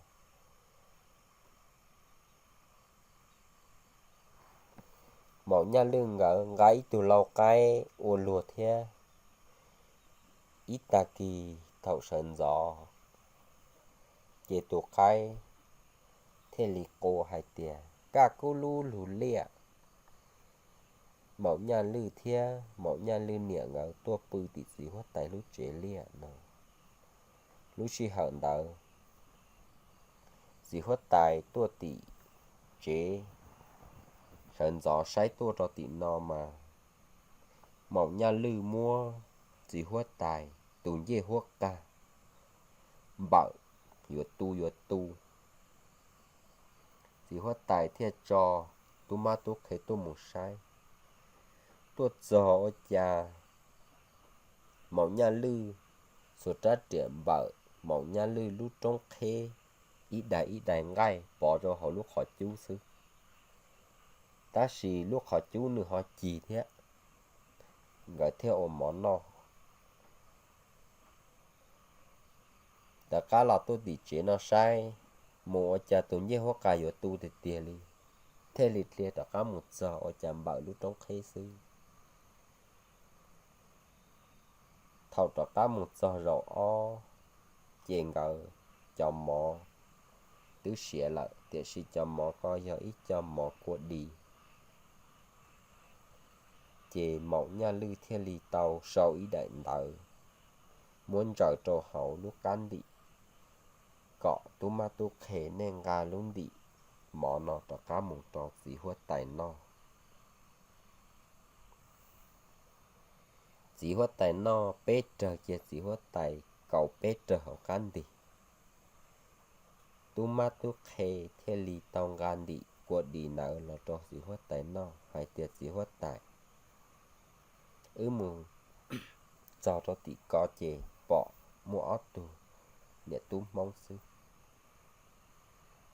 Maum Nyaj Lwj nkawd nqa ib tug lau qaib ua luag thiab ib tag kis thaum sawv ntxov, ces tus qaib thiaj li qw hais tias, Kaj kub lub lug liaj! Maum Nyaj Lwj thiab Maum Nyaj Lwj niam nkawd tuaj pw tim txiv huab tais lub tsev liaj no. Lub sij hawm ntawd, txiv huab tais tuaj tim tsev, sawv ntxov saib tuaj rau tim no mas Maum Nyaj Lwj muab txiv huab tais tus ncej huab qag npawm yuav tu yuav tu. Txiv huab tais thiaj tso tub mab tub qhe tuaj mus saib. Tuaj txog ua cas Maum Nyaj Lwj xuas rab riam npawm Maum Nyaj Lwj lub roob qheb ib daim ib daim nqaij pov rau hauv lub qhov cub xwb. Tab sis lub qhov cub nws ho cig thiab, nkawd thiaj ua mov noj. Rov qab los tuaj tim tsev no saib, mus ua cas tus ncej huab qas yuav tu tiag tiag li, thiaj li dlia rov qab mus txog ua cas npawm lub roob qheb xwb. Thaum rov qab mus txog zaum ob, ces nkawd cov mov twb siav lawm, tiam sis cov mov ko yog ib co mov kua dis. Ces Maum Nyaj Lwj thiaj li tau sau ib daim ntawv muab ntsaws rau hauv lub qab ntim, kom tub mab tub qhe nej nqa lub ntim mov no rov qab mus rau txiv huab tais noj. Txiv huab tais noj peb rawg ces txiv huab tais kaus peb rawg hauv qab ntim. Tub mab tub qhe thiaj li tau nqa ntim kua dis ntawd los rau txiv huab tais noj hais tias, Txiv huab tais, wb mus txog rau tim ko ces pom muaj ob tug niam tub Hmoob xwb,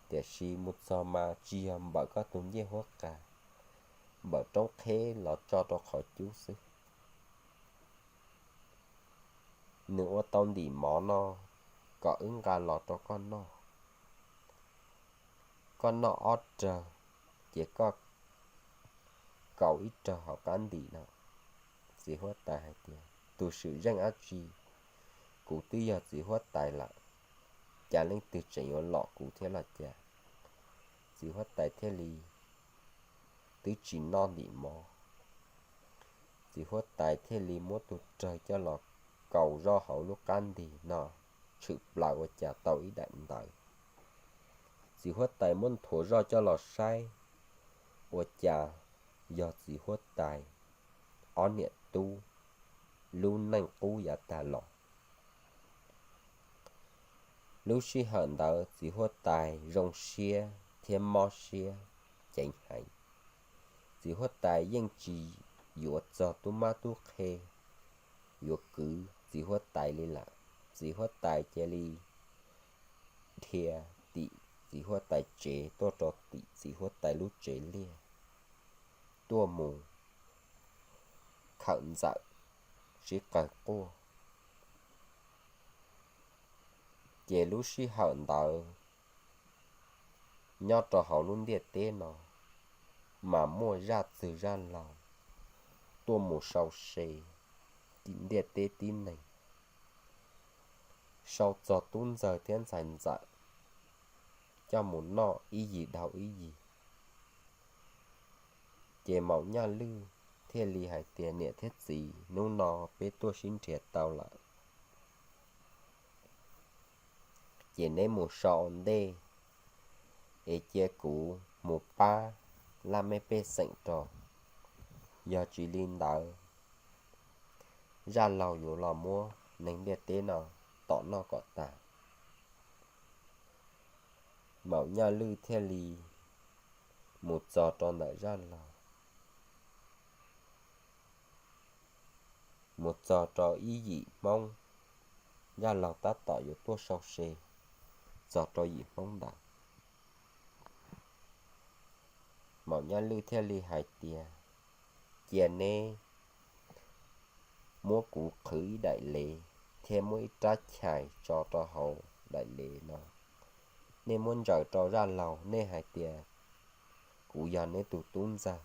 tiam sis mus txog mas tsis yog npawm koj tus ncej huab qas, npawm roob qheb los tso rau qhov cub xwb. Nws ua tau ntim mov no kom wb nqa los rau koj noj. Koj noj ob rawg, ces koj kaus ib rawg hauv qab ntim no. Txiv huab tais hais tias, Tus swm zeej dab tsi? Kuv twb yog txiv huab tais lawm, cas leej twg tseem yuav lom kuv thiab los cas? Txiv huab tais thiaj li twb tsis noj ntim mov. Txiv huab tais thiaj li muab tus rawg coj los kaus zoj hauv lub qab ntim no, tshwm plaws ua cas tau ib daim ntawv. Txiv huab tais muab nthuav zoj coj los saib, ua cas yog txiv huab tais ob niam tub lub neej qub yav tag los. Lub sij hawm ntawd txiv huab tais zoo siab thiab mob siab ceev heev. Txiv huab tais yeej tsis yuav txog tub mab tub qhe yuav kwv txiv huab tais li lawm. Txiv huab tais cia li dhia tim txiv huab tais tsev tuaj rau tim txiv huab tais lub tsev liaj, tuaj mus khawm ntxawm sib qawg quaj. Ces lub sij hawm ntawd nyob rau hauv lub ntiaj teb no mas muaj zaj txwg zaj laug tuaj mus sau se ntiaj teb tib neeg, sau txog tub ntxawg thiab ntxhais ntxawm coj mus noj ib yim dhau ib yim. Ces Maum Nyaj Lwj thiaj li hais tias, Niam thiab txiv, hnub no peb tuaj sib nrhiav tau lawm, ces neb mus so ua ntej, es cia kuv mus pab laj mej pej xeem rau. Yog tsis li ntawd, zaj laug yuav los muab neeg ntiaj teb no tom noj kom tas. Maum Nyaj Lwj thiaj li mus txog rau ntawm zaj laug, mus txog rau ib yim Hmoob, zaj laug tab tom yuav tuaj sau se txog rau yim Hmoob ntawd. Maum Nyaj Lwj thiaj li hais tias, cia neb muab kuv qhwv ib daim lev thiab muab ib rab chais tso rau hauv daim lev no. Nej muab ntsaws rau zaj laug, nej hais tias kuv yog neb tus tub ntxawg,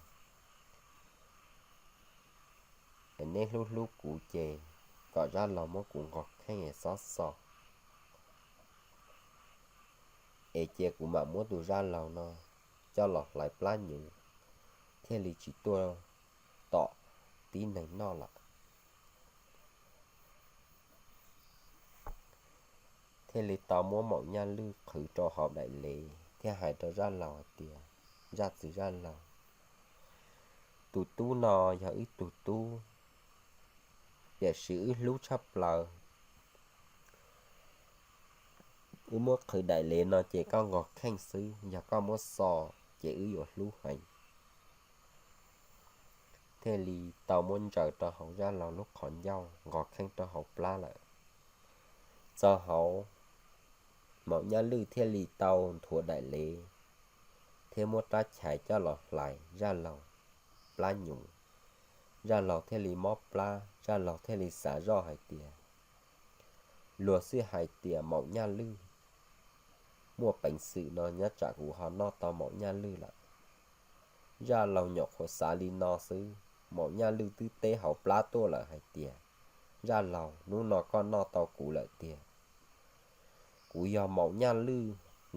es neb hlub hlub kuv ces kom zaj laug muab kuv nqos kheej es xob xo, es cia kuv mam muab tus zaj laug no coj los hlais plab nyuv, thiaj li tsis tuaj tom tib neeg noj lawm. Thiaj li tau muab Maum Nyaj Lwj qhwv rau hauv daim lev thiab hais rau zaj laug hais tias, zaj txwv zaj laug, tus tub no yog wb tus tub, tiam sis wb hlub tshaj plaws. Wb muab qhwv daim lev no ces koj nqos kheej xwb, yog koj muab xo ces wb yuav hlub heev. Thiaj li tau muab ntsaws rau hauv zaj laug lub qhov ncauj, nqos kheej rau hauv plab lawm. Txog hauv, Maum Nyaj Lwj thiaj li tau nthuav daim lev thiab muab rab chais coj los hlais zaj laug plab nyuv. Zaj laug thiaj li mob plab, zaj laug thiaj li xav zoj hais tias, luag xij hais tias Maum Nyaj Lwj muaj peev xwm no, nyob tsam kuv ho noj tau Maum Nyaj Lwj lawm. Zaj laug nyuam qhuav xav li no xwb, Maum Nyaj Lwj twb teb hauv plab tuaj lawm hais tias, zaj laug, hnub no koj noj tau kuv lawm tiag. Kuv yog Maum Nyaj Lwj,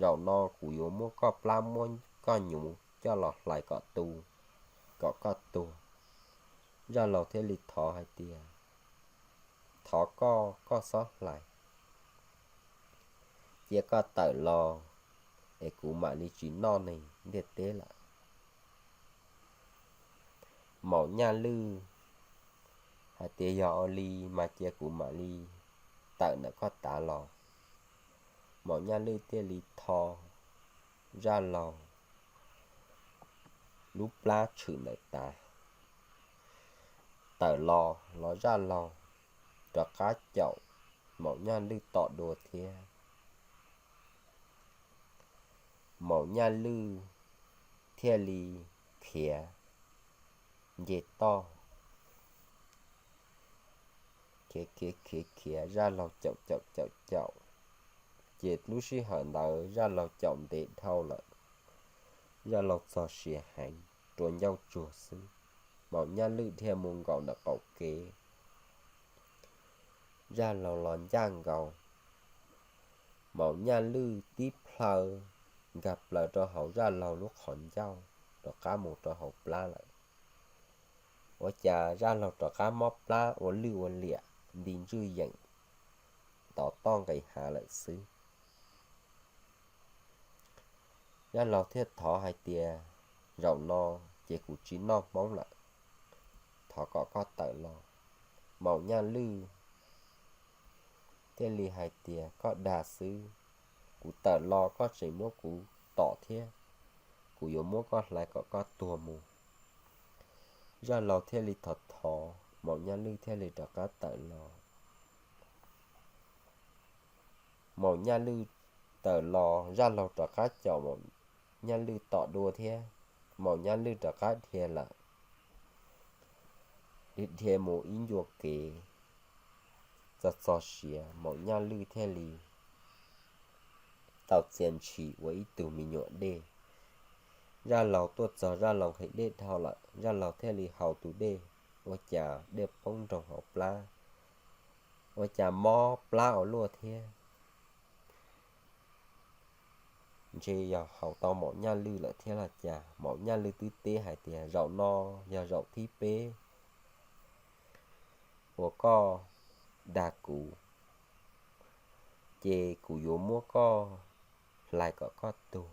zaum no kuv yuav muab koj plab muab koj nyuv coj los hlais kom tu, kom koj tuag. Zaj laug thiaj li thov hais tias, thov koj, koj txhob hlais, cia koj tawm los es kuv mam li tsis noj neeg ntiaj teb lawm. Maum Nyaj Lwj hais tias, yog ua li mas cia kuv mam li tawm ntawm koj tav los. Maum Nyaj Lwj thiaj li tho zaj laug lub plab tshwm ntawm tav, tawm los los zaj laug rov qab caum Maum Nyaj Lwj tom dua thiab. Maum Nyaj Lwj thiaj li khiav nce toj, khiav khiav khiav khiav zaj laug caum caum caum caum, ces lub sij hawm ntawd zaj laug caum ntev dhau lawm, zaj laug txog siav heev, rua ncauj tsuag xwb. Maum Nyaj Lwj dhia mus nkaum ntawm qaum kev, zaj laug los ncaj nkaus. Maum Nyaj Lwj tib plhaw nkag plaws rau hauv zaj laug lub qhov ncauj, rov qab mus rau hauv plab lawm. Ua cas zaj laug rov qab mob plab ua lwj ua liam nti ntswj yeem tov toj nqis hav lawm xwb. Zaj laug thiaj thov hais tias, zaum no ces kuv tsis noj hmoob lawm, thov kom koj tawm los. Maum Nyaj Lwj thiaj li hais tias, koj dag xwb, kuv tawm los koj tseem muab kuv tom thiab, kuv yuav muab koj hlais kom koj tuag mus. Zaj laug thiaj li thov thov, Maum Nyaj Lwj thiaj li rov qab tawm los. Maum Nyaj Lwj tawm los, zaj laug rov qab caum Maum Nyaj Lwj tom dua thiab, Maum Nyaj Lwj rov qab dhia lawm. Dhia mus ib ncua kev, txog txog siav, Maum Nyaj Lwj thiaj li tau txia ntshis ua ib tug me nyuam dej. Zaj laug tuaj txog, zaj laug nqhis dej dhau lawm, zaj laug thiaj li haus tus dej, ua cas dej poob nroog hauv plab, ua cas mob plab ua luaj thiab. Ntshe yog haus tau Maum Nyaj Lwj lawm thiab los cas. Maum Nyaj Lwj twb teb hais tias, zaum no yog zaum thib peb uas koj dag kuv, ces kuv yuav muab koj hlais kom koj tuag.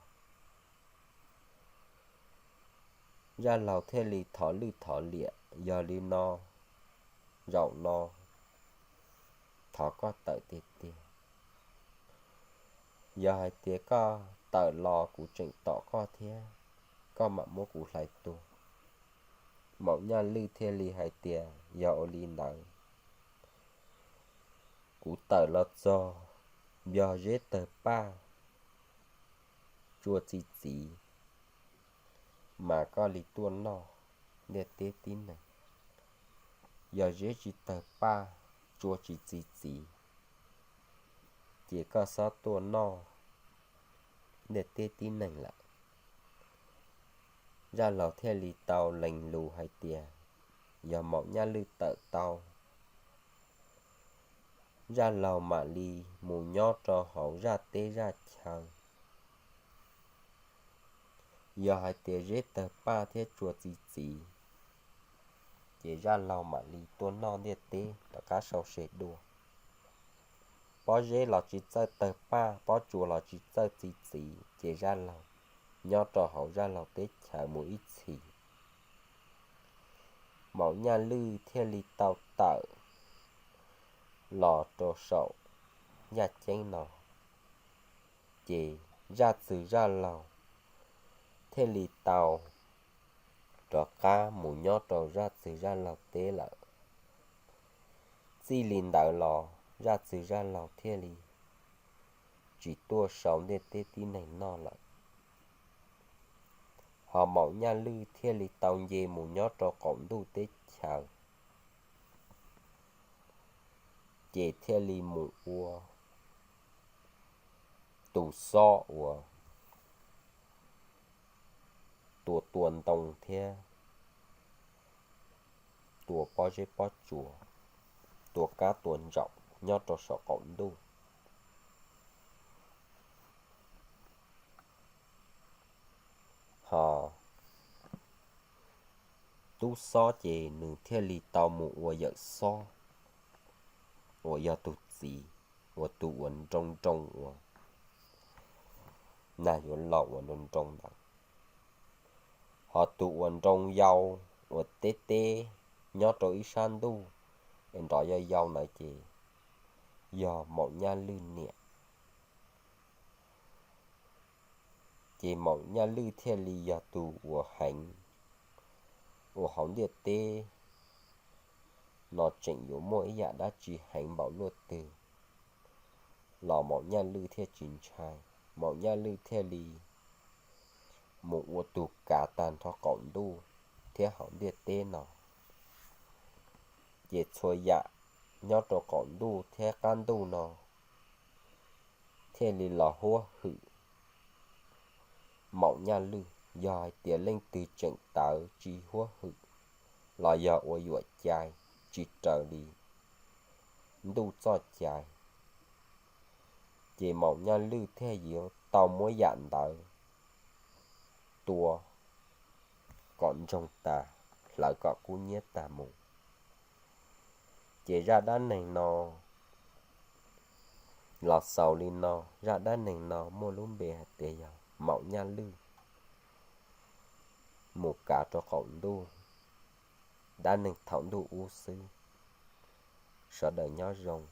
Zaj laug thiaj li thov lwj thov liam, yog li no, zaum no thov koj tawm tiag tiag. Yog hais tias koj tawm los kuv tseem tom koj thiab, koj mam muab kuv hlais tuag. Maum Nyaj Lwj thiaj li hais tias, yog ua li ntawd, kuv tawm los txog, yog zeb tawg paj tsua txi txiv, mas koj li tuaj noj ntiaj teb tib neeg. Yog zeb tsis tawg paj, tsua tsis txi txiv, ces koj xob tuaj noj ntiaj teb tib neeg lawm. Zaj laug thiaj li tau lees lus hais tias, yog Maum Nyaj Lwj tawm tau, zaj laug mam li mus nyob rau hauv zaj teb zaj chaw. Yog hais tias zeb tawg paj thiab tsua txi txiv, ces zaj laug mam li tuaj noj ntiaj teb rov qab sau se dua. Pob zeb los tsis txawj tawg paj, pob tsua los tsis txawj txi txiv, ces zaj laug nyob rau hauv zaj laug teb chaws mus ib txhis. Maum Nyaj Lwj thiaj li tau tawm los rau saum yaj ceeb no, ces zaj txwg zaj laug thiaj li tau rov qab mus nyob rau zaj txwg zaj laug teb lawm. Txij li ntawd los zaj txwg zaj laug thiaj li tsis tuaj sau ntiaj teb tib neeg noj lawm. Ho Maum Nyaj Lwj thiaj li tau nce mus nyob rau qaum ntuj teb chaws, ces thiaj li mus ua tus xob uas tua tua ntoo thiab tua pob zeb pob tsuas, tua kab tua ntsaum nyob rau saum qaum ntuj. Ho tub xob ces nws thiaj li tau mus ua yawm xob uas yog tus txiv, uas tus uas nroo nroo uas nag yuav los uas nroo nroo ntawd. Ho tus uas nroo yau uas teb teb nyob rau ib sab ntuj es nrov yau yau ntawd ces yog Maum Nyaj Lwj niam. Ces Maum Nyaj Lwj thiaj li yog tus uas heev, uas hauv ntiaj teb no tseem yuav muaj ib yam dab tsi heev npaum luaj twg los Maum Nyaj Lwj thiaj tsis ntshai. Maum Nyaj Lwj thiaj li mus ua tus kav tag nrho qaum ntuj thiab hauv ntiaj teb no. Ces txhua yam nyob rau qaum ntuj thiab qab ntuj no thiaj li los huab hwm Maum Nyaj Lwj. Yog hais tias leej twg tseem tawv tsis huab hwm los yog ua yuam cai tsis raws li ntuj txoj cai, ces Maum Nyaj Lwj thiaj yuav tau muab yam ntawd tua kom ntsoog tas, hlawv kom kub hnyiab tas mus. Ces zaj dab neeg no los xaus li no. Zaj dab neeg no muaj lub npe hais tias yog Maum Nyaj Lwj mus kav rau qaum ntuj, dab neeg thaum ntuj ub xwb. Sawv daws nyob zoo.